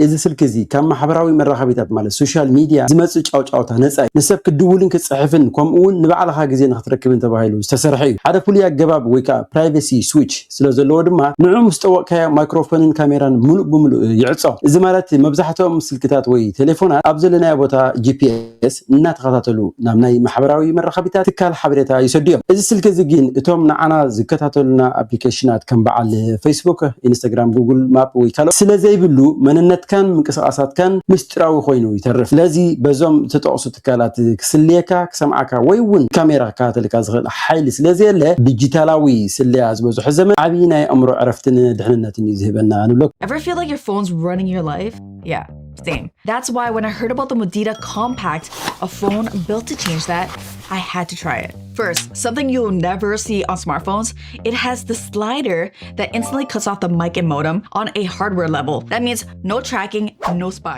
እዚ ስልኪ እዚ ካብ ማሕበራዊ መራኸቢታት ማለት ሶሻል ሚድያ ዝመጽእ ጫውጫውታ ነጻ እዩ። ንሰብ ክትድውልን ክትጽሕፍን ከምኡ እውን ንባዕልኻ ግዜ ንክትረክብን ተባሂሉ ዝተሰርሐ እዩ። ሓደ ፍሉይ ኣገባብ ወይ ከዓ ፕራይቬሲ ስዊች ስለ ዘለዎ ድማ ንዑ ምስ ጠወቕካዮ ማይክሮፎንን ካሜራን ምሉእ ብምሉእ ይዕጾ። እዚ ማለት መብዛሕትኦም ስልክታት ወይ ቴሌፎናት ኣብ ዘለናዮ ቦታ ጂ ፒ ኤስ እናተኸታተሉ ናብ ናይ ማሕበራዊ መራኸቢታት ትካል ሓበሬታ ይሰዱ እዮም። እዚ ስልኪ እዚ ግን እቶም ንዓና ዝከታተሉና ኣፕሊኬሽናት ከም በዓል ፌስቡክ፣ ኢንስታግራም፣ ጉግል ማፕ ወይ ካልኦት ስለ ዘይብሉ መንነትካን ምንቅስቓሳትካን ምስጢራዊ ኮይኑ ይተርፍ። ስለዚ በዞም ዝተጠቕሱ ትካላት ክስልየካ፣ ክሰምዓካ ወይ እውን ካሜራ ክከታተልካ ዝኽእል ሓይሊ ስለ ዘየለ ዲጂታላዊ ስለያ ዝበዝሖ ዘመን ዓብዪ ናይ ኣእምሮ ዕረፍትን ድሕንነትን እዩ ዝህበና ንብለኩም። Ever feel like your phone's running your life? Yeah, same. That's why when I heard about the Modida Compact, a phone built to change that, I had to try it. First, something you'll never see on smartphones, it has the slider that instantly cuts off the mic and modem on a hardware level. That means no tracking, no spy.